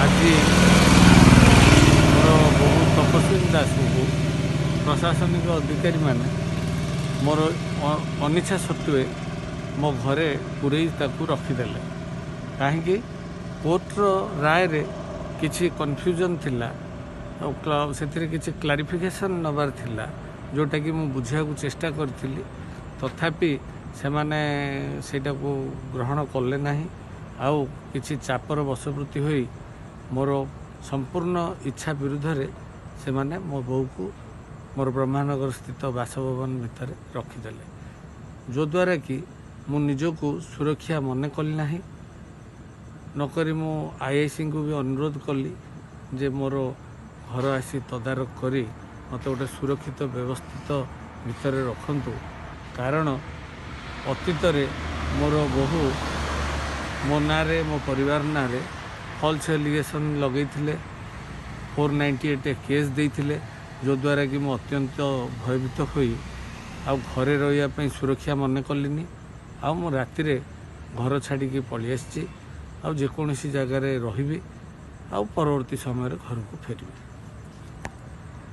ଆଜି ମୋର ବୋହୂ ତପସ୍ୱିନୀ ଦାସଙ୍କୁ ପ୍ରଶାସନିକ ଅଧିକାରୀମାନେ ମୋର ଅନିଚ୍ଛା ସତ୍ତ୍ୱେ ମୋ ଘରେ ପୁରେଇ ତାକୁ ରଖିଦେଲେ। କାହିଁକି? କୋର୍ଟର ରାୟରେ କିଛି କନଫ୍ୟୁଜନ୍ ଥିଲା ଆଉ ସେଥିରେ କିଛି କ୍ଲାରିଫିକେସନ୍ ନେବାର ଥିଲା, ଯେଉଁଟାକି ମୁଁ ବୁଝିବାକୁ ଚେଷ୍ଟା କରିଥିଲି। ତଥାପି ସେମାନେ ସେଇଟାକୁ ଗ୍ରହଣ କଲେ ନାହିଁ ଆଉ କିଛି ଚାପର ବଶବର୍ତ୍ତୀ ହୋଇ ମୋର ସମ୍ପୂର୍ଣ୍ଣ ଇଚ୍ଛା ବିରୁଦ୍ଧରେ ସେମାନେ ମୋ ବୋଉକୁ ମୋର ବ୍ରହ୍ମାନଗର ସ୍ଥିତ ବାସଭବନ ଭିତରେ ରଖିଦେଲେ, ଯଦ୍ୱାରା କି ମୁଁ ନିଜକୁ ସୁରକ୍ଷା ମନେ କଲି ନାହିଁ। ନକରି ମୁଁ ଆଇଆଇସିଙ୍କୁ ବି ଅନୁରୋଧ କଲି ଯେ ମୋର ଘର ଆସି ତଦାରଖ କରି ମୋତେ ଗୋଟେ ସୁରକ୍ଷିତ ବ୍ୟବସ୍ଥିତ ଭିତରେ ରଖନ୍ତୁ। କାରଣ ଅତୀତରେ ମୋର ବୋହୂ ମୋ ନାଁରେ, ମୋ ପରିବାର ନାଁରେ ଫଲ୍ସ ଏଲିଗେସନ୍ ଲଗେଇଥିଲେ, 498 କେସ୍ ଦେଇଥିଲେ, ଯଦ୍ୱାରା କି ମୁଁ ଅତ୍ୟନ୍ତ ଭୟଭୀତ ହୋଇ ଆଉ ଘରେ ରହିବା ପାଇଁ ସୁରକ୍ଷା ମନେ କଲିନି ଆଉ ମୁଁ ରାତିରେ ଘର ଛାଡ଼ିକି ପଳେଇ ଆସିଛି ଆଉ ଯେକୌଣସି ଜାଗାରେ ରହିବି ଆଉ ପରବର୍ତ୍ତୀ ସମୟରେ ଘରକୁ ଫେରିବି।